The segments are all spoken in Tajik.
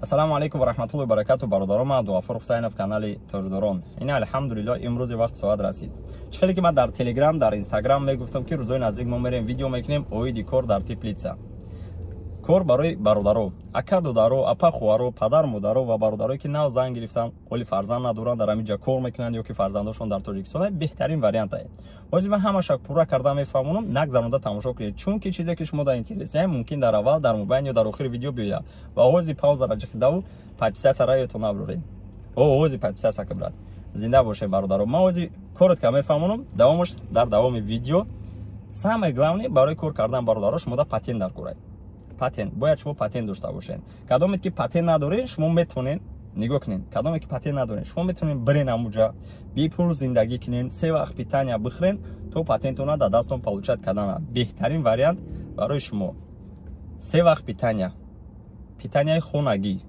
Ассалому алайкум ва раҳматуллоҳи ва баракатуҳ, бародарон. Ман Абдуғафур Ҳусайнов, канали Тоҷдорон. Ин алҳамдулиллоҳ имрӯзи вақт соат расид. Чӣ хеле ки ман дар Телеграм, дар Инстаграм мегуфтам, ки рӯзои наздик мо мерем, видео мекунем оиди кор дар теплица. Кор барои бародаро, ака додаро, апа хуҳаро, падар модаро ва бародарое ки нав зан гирифтанд, ҳоли фарзанд надоранд, дар ҳамин ҷа кор мекунанд ё ки фарзандошон дар Тоҷикистон, беҳтарин вариантае. Ҳозир ман ҳамаша пурра карда мефаҳмонам, нагзаронда тамошо кунед, чунки чизе ки шумо дар интересия, мумкин дар аввал, дар мобайн ё дар охири видео биёяд. Ва ҳозир паузара ҷиқидаву подписаться раётон набуред. О, ҳозир подписаться ка, брат. Зинда бошед, бародаро. Ман ҳозир коротко мефаҳмонам, давомаш дар давоми видео. Самое главное, барои кор кардан, бародаро, шумо да патент дар куред. Патент бояд, шумо патент дошта бошед. Кадоме ки патент надоред, шумо метавонед, нигоҳ кунед, кадоме ки патент надоред, шумо метавонед бирен амуҷа, бепул зиндагӣ кунед, се вақт питания бихӯрен, то патентона дар дастон получать кардана. Беҳтарин вариант барои шумо: се вақт питания, питанияи хонагӣ,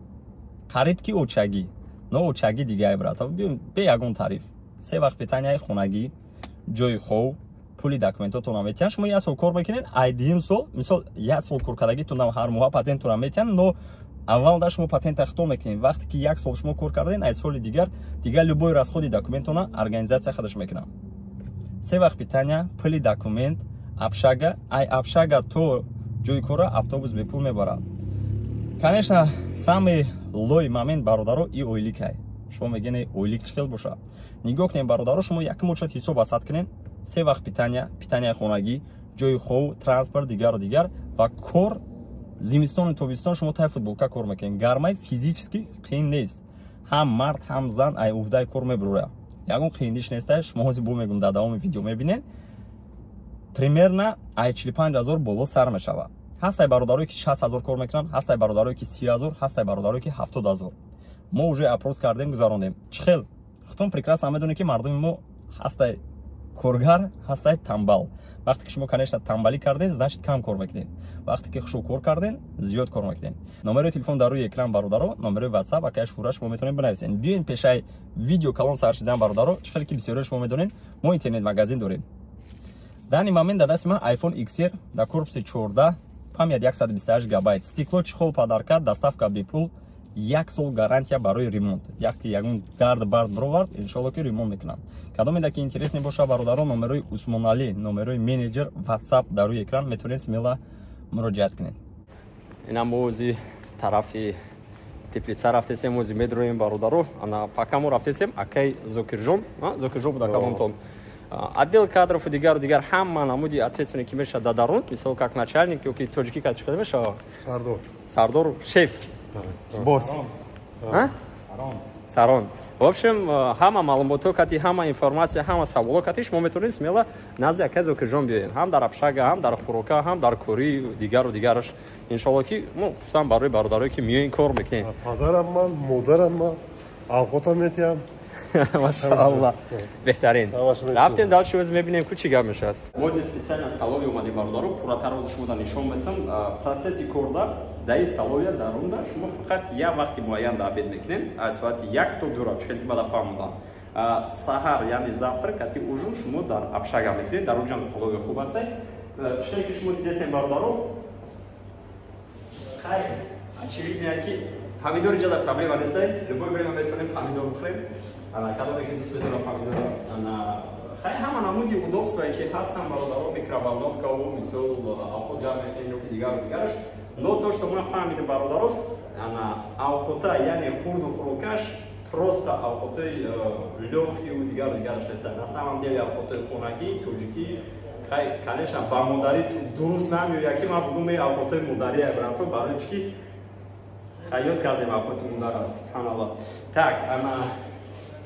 қариб ки очагӣ, но очагӣ дигае, брат, бе ягон тариф. Се вақт питанияи хонагӣ, ҷои хов, пули документотонро метиҳанд. Шумо як сол кор мекунед, ай дуюм сол, мисол, як сол коркардагитон, ҳар моҳа патентонро метиҳанд. Но аввал да шумо патента хито мекунед. Вақте ки як сол шумо кор кардед, ай соли дигар дигар любой расходи документона организация худаш мекунад. Се вақт питания, пули документ, общага, ай общага то ҷои кора автобус бепул мебарад. Конечно, самый лой момент, бародаро, и ойликай. Шумо мегӯед, ойлик чӣ хел боша? Нигоҳ кунед, бародаро, шумо якум очат ҳисоб асад кунед: се вақт питания, питанияи хонагӣ, ҷои хов, транспорт, дигару дигар ва кор. Зимистону тобистон шумо тай футболка кор мекунед, гармай, физически қиин нест. Ҳам мард, ҳам зан ай уҳдаи кор мебурӯяд, ягон қииндиш неста. Шумо ҳозир бо мегум, дар давоми видео мебинед, примерно ай 45 000 боло сар мешавад. Ҳастай бародарое ки 60 000 кор мекунанд, ҳастай бародарое ки 30 000, ҳастай бародарое ки 70 000. Мо уже опрос кардем, гузарондем. Чӣ хел, худтон прекрасно медонед, ки мардуми мо ҳастай коргар, ҳастай тамбал. Вақте ки шумо, конечно, тамбалӣ кардед, значит, кам кор мекунед. Вақте ки хушо кор карден, зиёд кор мекунед. Номерои телефон дар рӯи экран, бародаро, номерои WhatsApp акая Шура, шумо метавонед бинависед. Биёед, пешаи видео калон сар шидан, бародаро, чӣ хеле ки бисёрио шумо медонед, мо интернет магазин дорем. Данный момент дар дасти ман iPhone XR дар корпуси 14, память 128 гигабайт, стекло, чехол подарка, доставка бепул, як сол гарантия барои ремонт. Як ягон дард бард бировард, иншолло ки ремонт мекунанд. Кадоме ки интересный боша, бародаро, номерои Усмоналӣ, номерои менеҷер, WhatsApp дар рӯи экран, метавонед смело муроҷиат кунед. Инам ози тарафи теплица рафтесем, ози медроем, бародаро. Ана пока мо рафтесем, акай Зокирҷон, Зокирҷон буда калонтон, отдел кадров, дигару дигар, ҳама намуди ответственный ки мешавад дар дарун, мисол, как начальник ё ки тоҷикӣ ка чӣ мешавад? Сардор. Сардор, шеф, босс. Сарон. В общем, ҳама маълумотҳо кати, ҳама информация, ҳама саволо кати шумо метавонед смело назди акай Зокирҷон биёед, ҳам дар общага, ҳам дар хӯрока, ҳам дар кори дигару дигараш. Иншолло ки мо, хусусан барои бародарое ки миёин, кор мекунем. Падарам ман, модарам ман, авқотам метиҳам. Машаалло, беҳтарин. Рафтем дальше, оз мебинем, ку чӣ гап мешавад. Мо специально столовая омадем, бародаро, пурратар ози шумо нишон метам процесси корда. Даи столовая дарунда шумо фақат як вақти муайян да обед мекунед, аз соати 1 то 2, чӣ хеле ки бада фаҳмудам. Саҳар, яъне завтрак кати ужин, шумо дар общага мекунед, дар уҷам столовая хуб аст. Чӣ хеле ки шумо дидесем, бародаро, хай, очевидно, ки помидор иҷода проблема нест, любой время метавонем помидор бихӯрем. Ана кадоме ки дӯст медорам помидор. Ана хай, ҳама намуди удобствое ки ҳастам, бародаро, микроволновкаву, мисол, авқот гарм мекунем ё ки дигару дигараш. Но то, что ма фаҳмидем, бародаро, ана авқота, яъне хурду хӯрокаш, просто авқотои лёгкий дигару дигараш нест. На самом деле авқотои хонагӣ, тоҷикӣ. Хай, конечно, ба модарӣ дуруст намеояд, ки ман бугум авқотои модария, брато, барои чӣ ки хаёт кардем авқоти модара, субҳаналло. Так, ана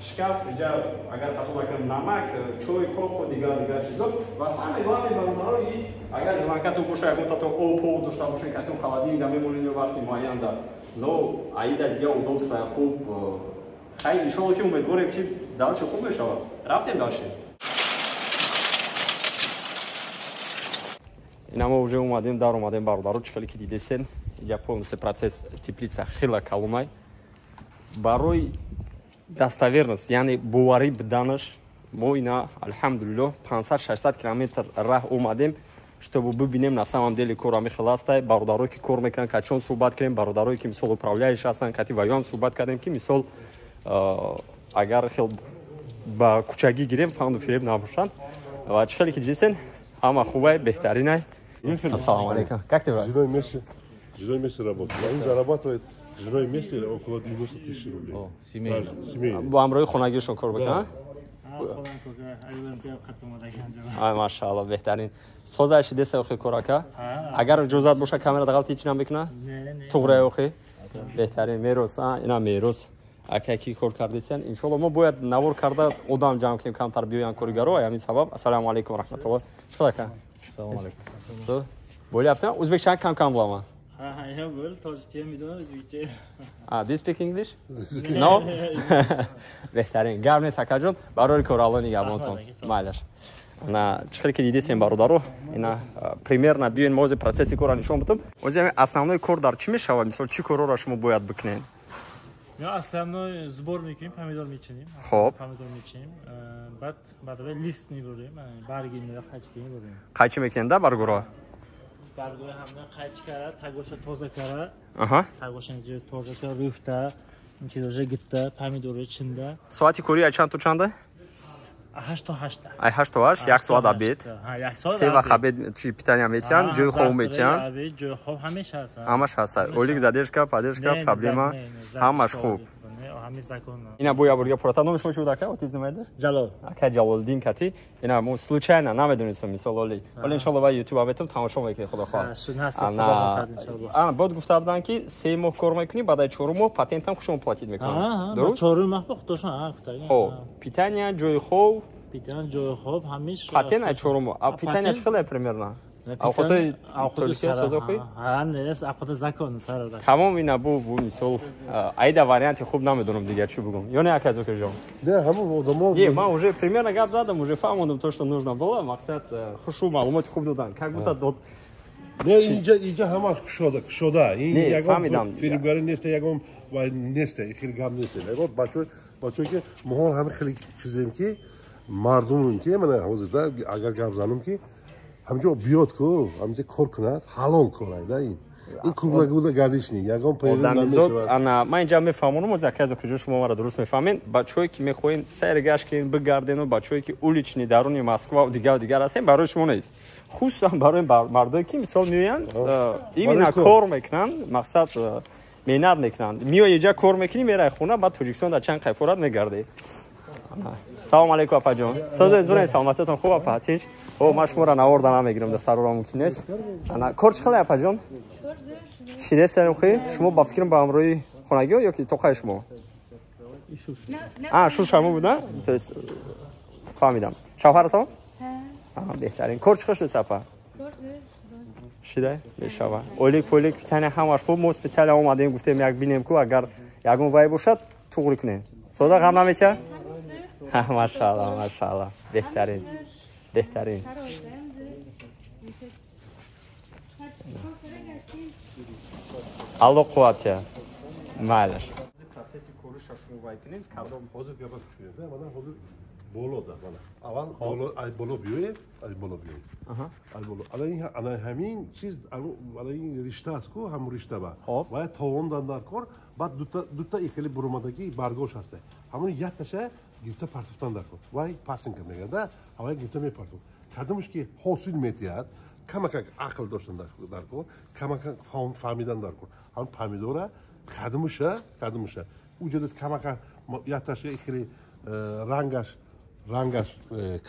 шкаф иҷа, агар хато накунам, намак, чой, кофе, дигар дигар чизо. Ва самое главное, бародаро, и агар желанкатон боша, ягон тато об пов дошта бошед, катон холодильник мемонед ё вақти муайян да. Но аида дига удобства хуб. Хай, иншолло ки умедворем, ки дальше хуб мешавад. Рафтем дальше. Ина мо уже омадем, дар омадем, бародаро. Чӣ хеле ки дидесен, иҷа полностью процесс теплица хела калонай. Барои достоверность, яъне боварӣ биданаш, мо ина, алҳамдулиллоҳ, 500-600 километр раҳ омадем. Чтобы бибинем, на самом деле кор ами хел ҳастай. Бародарое ки кор мекунанд, качон суҳбат кардем, бародарое ки мисол управляющий ҳастанд, кати ваён суҳбат кардем, ки мисол агар хел ба кӯчагӣ гирем, фанду фиреб набошанд. Ва чӣ хеле ки дидесен, ҳама хубай, беҳтаринай. Ассалому алайкум, как ты? Женой вместе работает. Он зарабатывает женой вместе около 90 тысяч рублей. Семейно. Бо ҳамроҳи хонагиашон кор мекунанд? Ай, машаалло, беҳтарин. Соза шидеса охи корака? Агар иҷозат боша, камера дағалти ҳеч намекуна? Туғрай охи? Беҳтарин мерос, ина мерос. Ака ки кор кардесен. Иншоалло мо бояд навор карда одам ҷамъ кунем, камтар биёян коригаро. Ай ҳамин сабаб. Ассалому алайкум ва раҳматуллоҳ. Чӣ хел, ака? Ассалому алайкум. Bo'lyaptimi? O'zbekchani kam kam bilaman. Ha, bo'l, tojikcha ham медонам, o'zbekcha. Ah, do you speak English? No? Беҳтарин. Гап нест, акаҷон. Барори кор, Алло нигаҳбонтон. Майлаш. На, чӣ хеле ки дидесем, бародаро, ина примерно биёен, мо ози процесси корро нишон бидам. Ози ҳамин основной кор дар чӣ мешавад? Мисол, чӣ корҳоро шумо бояд бикунед? Я основной сбор мекунем, помидор мечинем. Хоб. Помидор мечинем. Баъд лист мебурем, барги мера қайчи мебурем. Қайчи мекунед да баргуро? Баргуро ҳамна қайчи кара, тагоша тоза кара. Тагоша тоза кара, рӯфта, ин чизоша гитта, помидори чинда. Соати кори ай чанд то чанда? 8 то 8. Ай 8 то 8, як соат обед. Се вақт обед, чи питания метиҳанд, ҷои хоб метиҳанд. Ҷои хоб ҳамеша ҳаст. Ҳамаш ҳаст. Ойлик, задержка, поддержка, проблема, ҳамаш хуб. Ина бо яборга пурата. Номи шумо чӣ буд, ака? Отиз намеда? Ҷалол. Ака Ҷалолиддин кати. Ина мо случайно намедонистам, мисол оли. Вале иншоалло ва YouTube аметам, тамошо мекунед, худо хоҳад. Ана бод гуфта буданд, ки 3 моҳ кор мекунӣ, баъд ай чорум моҳ патентам хушон платить мекунанд. Дуруст? Чорум моҳ худошон хоб. Питания, ҷои хоб, питания, ҷои хоб, ҳамиш. Патент ай чорум моҳ. А питания чӣ хеле примерно? Овқатои тоҷикия созохӣ? Тамом, ина бу мисол айда варианти хуб намедонам, дигар чӣ бугум. Ё не, ака Зокирҷон? Не, ҳамун одамо. Не, ман уже примерно гап задам, уже фаҳмондам то, что нужно было. Мақсад хушу маълумоти хуб додан. Как будто дод. Не, инҷа ҳамаш кушода, кушода. Ин ягон фирибгарӣ нест, ягон нест, хеле гап нест. Ягон бачаҳое ки моҳон ҳама хеле чизем, ки мардумем, ки мана ҳозир агар гап занам, ки ҳамҷо биёд ку, ҳамҷо кор кунад, ҳалол кор айда ин. Ин круглогода гардишник, ягон одамизод. Ана ман инҷа мефаҳмонам, оз яке аз куҷо шумо маро дуруст мефаҳмед. Бачаҳое ки мехоҳед сайр гашт кунед, бигардену бачаҳое ки уличный даруни Москва дигар дигар ҳастем, барои шумо нест. Хусусан барои мардое ки мисол меоянд, именно кор мекунанд, мақсад меҳнат мекунанд. Меои инҷа, кор мекунӣ, мераи хона, баъд Тоҷикистон дар чанд қайфорат мегардӣ. Салом алейкум, апаҷон. Созед, зурен, саломатиятон хуб, апа? Тинч? О, ман шуморо наворда намегирам, духтароро мумкин нест. Ана кор чӣ хеле, апаҷон? Шидесен хи? Шумо ба фикрам ба ҳамроҳи хонагиҳо ё ки тоқаи шумо? А, шуш ҳамон буда? То есть фаҳмидам. Шавҳаратон? Беҳтарин. Кор чӣ хел шуд, апа? Шида мешава. Ойлик, пойлик, питания ҳамаш хуб. Мо специально омадем, гуфтем, як бинем ку, агар ягон вай бошад, туғри кунем. Сода ғам наметиҳад? Машаалло, машаалло, беҳтарин, беҳтарин. Алло қувват тиҳад. Майлаш. Процесси кориша шумо вай кунед, кадом ҳозир гапа кунед, мана ҳозир боло да, мана аввал боло, ай боло биёед, ай боло биёед, ай боло. Ана ин, ана ҳамин чиз, ана ин ришта аст ку, ҳамун ришта ба вай товондан дар кор, баъд дута ихели буромадагӣ баргош ҳаста, ҳамун якташа гирифта партофтан дар кор, вай пасинка мегӯяд да, ҳавай гирифта мепартофт. Кадомаш ки ҳосил метиҳад, камакак ақл доштан дар кор, камакак фаҳмидан дар кор. Ҳамун помидора кадомуша уҷада камакак якташа ихели рангаш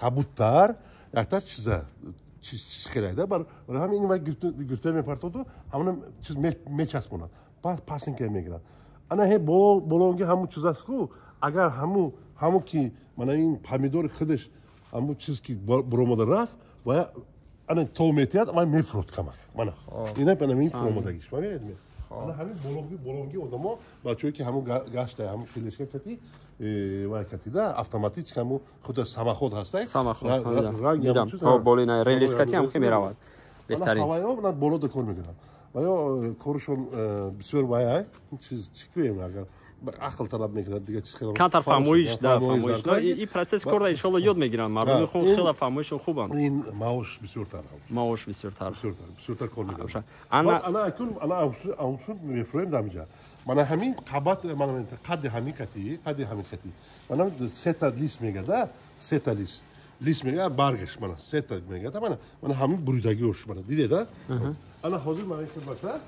кабудтар, якташ чиза хелайда. Барои ҳамин ин вай гирифта мепартоду ҳамона чиз мечаспонад, пасинка мегирад. Ана ҳе болонги ҳамун чиз аст ку, агар ҳамун ки мана ин помидори худаш ҳамун чиз ки буромада рафт, вая ана то метиҳад, вай мефурод камак. Мана ина ана ин буромадагиш, фаҳмидед? Ана ҳамин болонги одамо, бачаҳое ки ҳамун гашта, ҳамун тележка кати вай катида, автоматически ҳамун худаш самоход ҳастай. Самоход дидам, болина релис кати ҳам ки меравад. Беҳтарин. Ҳавайҳо боло да кор мекунанд. Ва ё коршон бисёр вай чиз чӣ кӯем, агар ақл талаб мекунад, дигар чиз хеле камтар фаҳмоиш да, фаҳмоиш да. И процесс корда иншоалло ёд мегиранд. Мардуми хун хеле фаҳмоишон хубанд. Ин маош бисёртар. Маош бисёртар. Бисёртар, бисёртар кор мекунад. Ана ана акун ана аусун мефурӯем дамиҷа. Мана ҳамин қабат, мана қадди ҳамин кати, қадди ҳамин кати. Мана сета лист мега, сета лист. Лист мега, баргаш мана сета мега, мана мана ҳамин буридагиош мана дидед, а? Ана ҳозир мана ин баша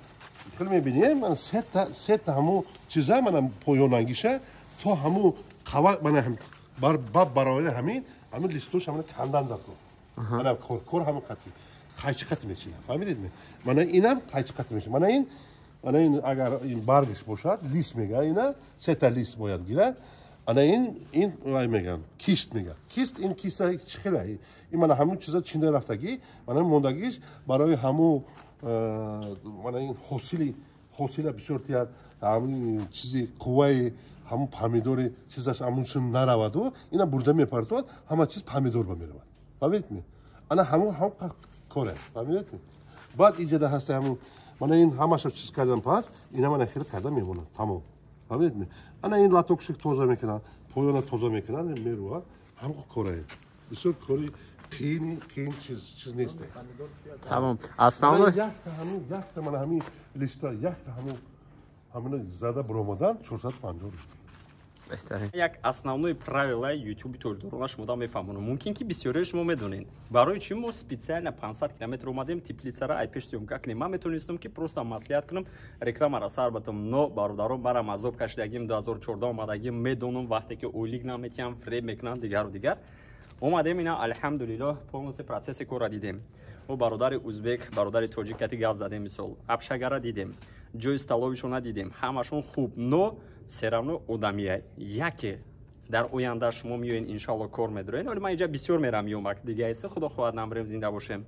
хел мебинем, мана сета ҳаму чиза мана поёнангиша то ҳаму қава мана ҳам бар баб барои ҳамин ҳамин листош ҳамин кандан даркор. Мана кор ҳамин қати қайчи қати мечина. Фаҳмидед? Мана инам қайчи қати мечина. Мана ин агар ин баргаш бошад, лист мега, ина сета лист бояд гирад. Ана ин вай меган, кист мега. Кист ин киста чӣ хела? Ин мана ҳамун чиза чинда рафтагӣ, мана мондагиш барои ҳаму мана ин ҳосила бисёр тияд, ҳамун чизи қувваи ҳамун помидори чизаш ҳамун сун нараваду, ина бурда мепартоад, ҳама чиз помидор ба меравад. Фаҳмидед? Ана ҳамун ҳам коре. Фаҳмидед? Баъд иҷода ҳаста ҳамун мана ин ҳамаша чиз кардан пас, ина мана хеле карда мемонад. Тамом. Фаҳмидед? Ана ин латокшик тоза мекунад, поёна тоза мекунад, мерӯад, ҳам корае. Бисёр кори қиин чиз нест. Тамом. Основной якта ҳамин, якта мана ҳамин листа, якта ҳамин ҳамина зада буромадан 450 рубл. Беҳтарин. Як основной правила YouTube тоҷдорона шумо да мефаҳмонам. Мумкин ки бисёрии шумо медонед. Барои чӣ мо специально 500 километр омадем теплицара ай пеш съёмка кунем. Ман метавонистам ки просто маслиҳат кунам, рекламара сар батам, но бародарон барам азоб кашидагим 2014 омадагим, медонам вақте ки ойлик наметиҳам, фреб мекунанд дигару дигар. Омадем ина алҳамдулиллоҳ полностью процесси корра дидем. Мо бародари узбек, бародари тоҷик кати гап задем, мисол. Общагара дидем, ҷои столовишона дидем, ҳамашон хуб, но все равно одамия. Яке дар оянда шумо миёен иншалло кор медорен. Вале ман инҷа бисёр мерам ёмак дигаеси, худо хоҳад намрем, зинда бошем.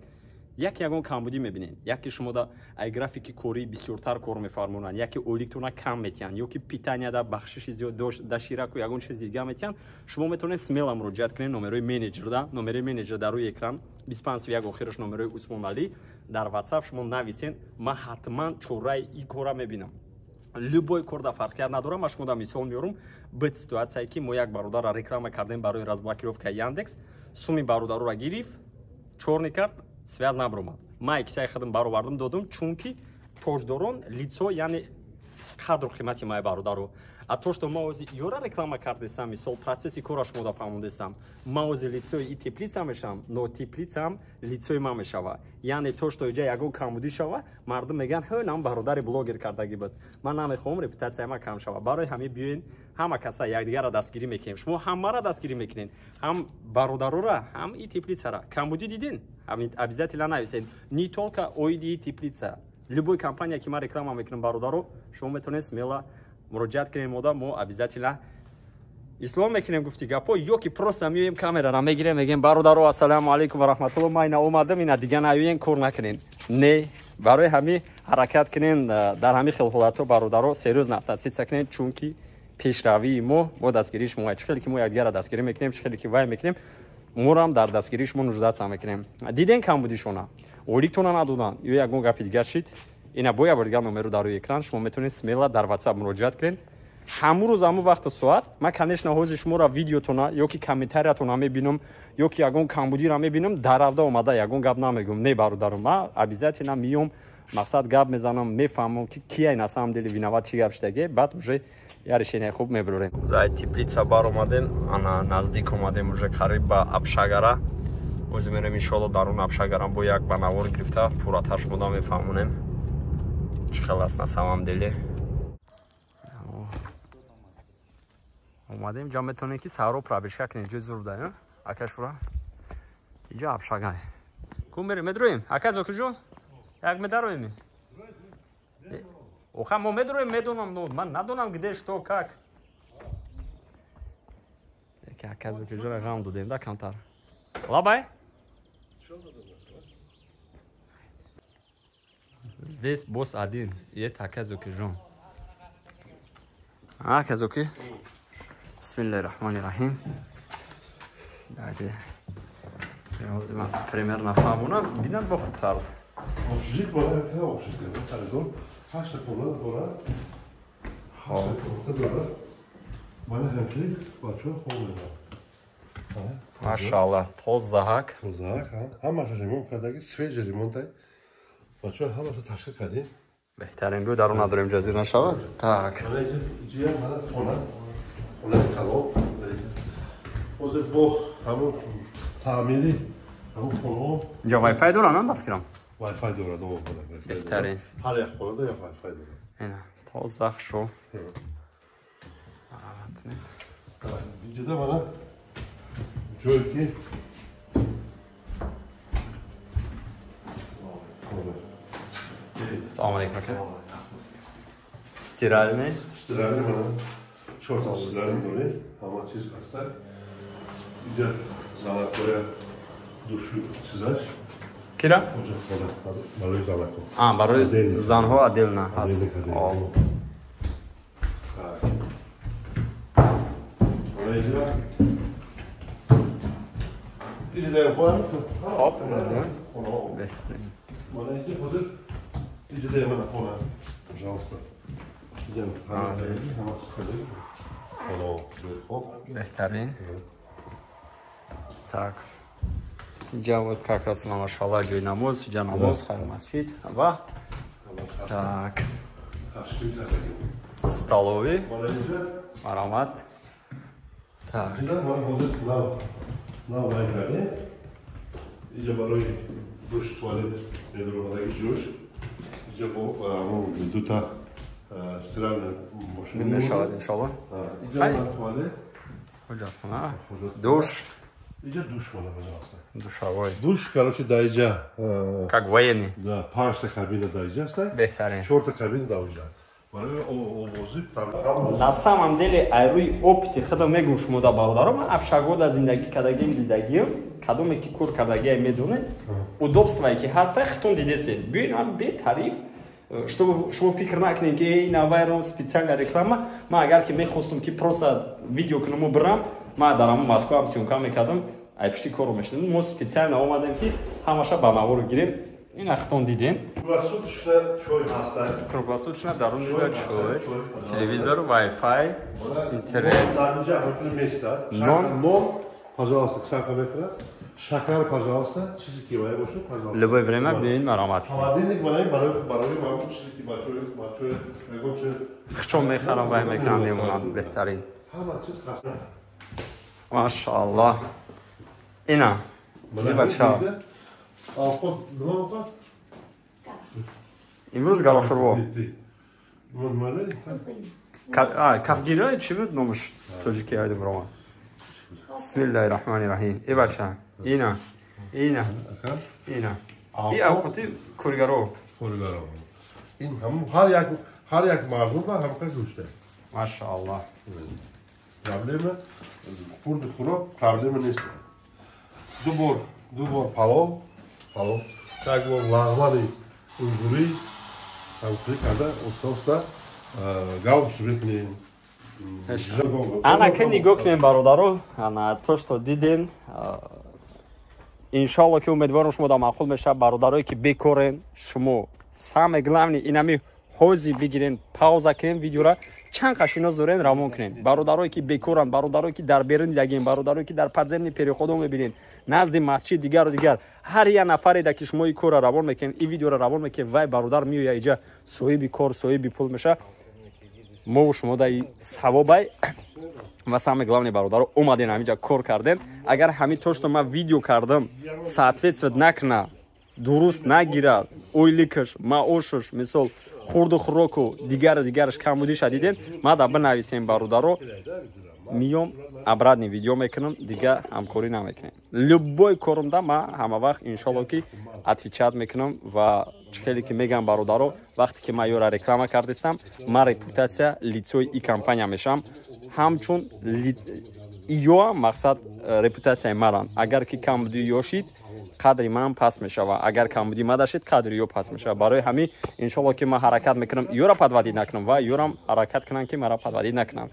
Як ягон камбудӣ мебинед, яке шумо да ай графики корӣ бисёртар кор мефармонанд, яке ойликтона кам метиҳанд, ё ки питанияда бахшиши зиёд дашираку ягон чизи дига метиҳанд, шумо метавонед смело муроҷиат кунед номерои менеҷерда, номерои менеҷер дар рӯи экран 25 охираш номерои Усмоналӣ дар WhatsApp шумо нависен, ман ҳатман чораи ин кора мебинам. Любой кор да фарқият надорам, ман шумо да мисол меорум, бит ситуатсияе ки мо як бародарра реклама кардем барои разблокировкаи Яндекс, суми бародарора гирифт, чорни кард, связь набаромад. Ман кисаи худам баровардам додум, чунки тоҷдорон лицо, яъне қадру қимати май бародаро. А то, что ма ози ёра реклама кардесам, мисол процесси кора шумо да фаҳмондесам, ма ози лицои и теплица мешавам, но теплицаам лицои ман мешава. Яъне то, что иҷа ягон камбудӣ шава, мардум мегӯянд, ҳой, нам бародари блогер кардагӣ буд. Ман намехоҳам репутатсияи ман кам шава. Барои ҳамин биёен ҳама каса якдигарра дастгирӣ мекунем. Шумо ҳамаро дастгирӣ мекунед, ҳам бародарора, ҳам и теплицара. Камбудӣ дидин? Обязательно нависед. Не только оиди теплица. Любой компания ки ман реклама мекунам бародаро, шумо метавонед смело муроҷиат кунед мода, мо обязательно ислом мекунем гуфти гапо, ё ки просто меоем камерара мегирем, мегем бародаро ассалому алайкум ва раҳматуллоҳ, ман ина омадам, ина дига наёен кор накунен. Не, барои ҳамин ҳаракат кунен дар ҳамин хел ҳолатҳо бародаро серьёзно относиться кунен, чунки пешравии мо бо дастгирии шумо, чӣ хеле ки мо якдигарра дастгирӣ мекунем, чӣ хеле ки вай мекунем, морам дар дастгирии шумо нуждаться мекунем. Диден камбудишона, ойликтона надоданд, ё ягон гапи дигар шид, ина бо як бор дигар номеру дар рӯи экран, шумо метавонед смело дар WhatsApp муроҷиат кунед. Ҳамун рӯз ҳамун вақту соат ман конечно ҳозир шуморо видеотона ё ки комментариятона мебинам, ё ки ягон камбудиро мебинам, дар авда омада ягон гап намегӯм. Не бародарам, ман обязательно миём, мақсад гап мезанам, мефаҳмам ки кияй на самом деле виноват, чӣ гап шидаге, баъд уже я решение хуб мебарорем. Зай теплица баромадем, ана наздик омадем уже қариб ба общагара. Ози мерем иншоалло дар он общагарам бо як ба навор гирифта пурратар шумода мефаҳмонем чӣ хел аст на самом деле. Омадем ҷа, метавонем ки саҳро пробежка кунем, ҷои зур да, ака шура. Инҷа общага. Ку мерем, медроем? Ака Зокирҷон, як медароем? Оха, мо медроем, медонам, но ман надонам где, что, как. Яке ака Зокирҷонро ғам додем да камтар. Лабай? Здесь босс один, и это ака Зокирҷон. Ака Зокир. Бисмиллаҳир-раҳмонир-раҳим. Давайте. Примерно фаҳмонам, бинанд бо хубтар. Общежит мана общежит коридор 8 комната дорад. 8 комната дорад. Мана ҳамчунин бачаҳо хоб мераванд. Машааллоҳ, тозаҳак. Тозаҳак, ҳамаша ремонт кардаги, свежий ремонтай. Бачаҳо ҳамаша ташкил кардем. Беҳтарин бу дарун надорем ҷазир нашавад. Так. Мана инҷа мана хона, хонаи калон. Ҳозир бо ҳамон таъмири ҳамон хонаҳо. Инҷа Wi-Fi дорад, на ба фикрам? Wi-Fi дорад, беҳтарин. Ҳар як хонада як Wi-Fi дорад. Ина, тоза шу. Инҷода мана ҷое ки Салом алейкум ака. Стиральный. Стиральный мана чорта стиральный дорем, ҳама чиз ҳаста. Инҷа занакоя душу чизаш. Кира? Барои занако. Барои занҳо отдельно ҳаст. Хоб, беҳтарин. Мана инҷа ҳозир инҷа мана хона. Пожалуйста. Инҷа ҳама хона, ҷои хоб. Беҳтарин. Так. Инҷа вот как раз машааллоҳ ҷои намоз, инҷа намоз, хайр масҷид ва так. Столовый. Маромат. Так. Инҷа мана ҳозир нав вай кардем. Инҷа барои душ, туалет медаромадаги ҷӯш. Инҷа бо ҳамон дута стиральная машина мешавад иншоаллоҳ. Инҷа туалет, ҳоҷатхона, душ. Инҷа душ мана, пожалуйста. Душевой. Душ, короче, дар инҷа как военный. Да, 5 кабина дар инҷа аст. Беҳтарин. 4 кабина дар инҷа. Барои овозӣ. На самом деле, ай рӯи опыти худам мегӯм шумо да бародаро, ман абшагода зиндагӣ кардагим, дидагиам, кадоме ки кор кардагиам медонед, удобствое ки ҳаста, хитон дидесед. Биёед ман бетариф, чтобы шумо фикр накунем ки эй навайрон специальная реклама. Ман агар ки мехостум ки просто видео кунаму бирам, ман дар ҳамон Москва ҳам съёмка мекардам, ай пишти корро мешудем. Мо специально омадем ки ҳамаша ба навор гирем. Ин хитон дидем. Круглосуточно чой ҳаста. Круглосуточно дарун дида чой, телевизор, Wi-Fi, интернет. Инҷа ҳамин места. Нон, пожалуйста, шака мехӯрад. Шакар, пожалуйста, чизе ки вай бошад, пожалуйста. Любое время биёед маромат. Холодильник барои ман чизе ки бачаҳо ягон чиз хичон мехарам, вай мекунам, мемонам, беҳтарин. Ҳама чиз ҳаст. Машааллоҳ. Ина, бачаҳо. Имрӯз галошурбо. Кафгира чӣ буд номаш? Тоҷики айдум роман. Бисмиллаҳи раҳмони раҳим. Э бача, ина, ина, ина. И авқоти коргаро. Коргаро. Ин ҳам ҳар як мардум ба ҳамқа гӯшта. Машааллоҳ. Проблема хурди хӯрок проблема нест. Ду бор палов, як бор лағмани уйғурӣ ҳамкорӣ карда оста-оста гав мекунем. Ана ки нигоҳ кунем бародаро, ана то что диден, иншоалло ки умедворам шумо да маъқул мешавад. Бародарое ки бекорен, шумо самое главное инами ҳози бигирен, пауза кунем видеора, чанд қашинос дорен равон кунем. Бародарое ки бекоранд, бародарое ки дар берун дидагем, бародарое ки дар подземный переходо мебинен, назди масҷид, дигару дигар, ҳар як нафаре да ки шумо и корро равон мекунем, и видеоро равон мекунем, вай бародар меоя иҷа соҳиби кор, соҳиби пул меша. Мо шумо да савобай. Ва самое главное, бародаро, омаден ҳаминҷа кор карден. Агар ҳамин то что ман видео кардам соответствовать накуна, дуруст нагирад, ойликаш, маошаш, мисол хурду хӯроку дигару дигараш камбудиша диден, ма да бинависем бародаро, миём обратный видео мекунам, дига ҳамкорӣ намекунем. Любой корумда ма ҳама вақт иншолло ки отвечать мекунам. Ва чӣ хеле ки мегам бародаро, вақте ки ман ёра реклама кардистам, ман репутация лицои и компания мешавам, ҳамчун ё мақсад репутатсияи маран. Агар ки камбудӣ ёшид, қадри ман паст мешавад. Агар камбудӣ мадашид, қадри ё паст мешавад. Барои ҳамин иншолло ки ман ҳаракат мекунам ёра подводить накунам ва ёрам ҳаракат кунам ки мара подводить накунам.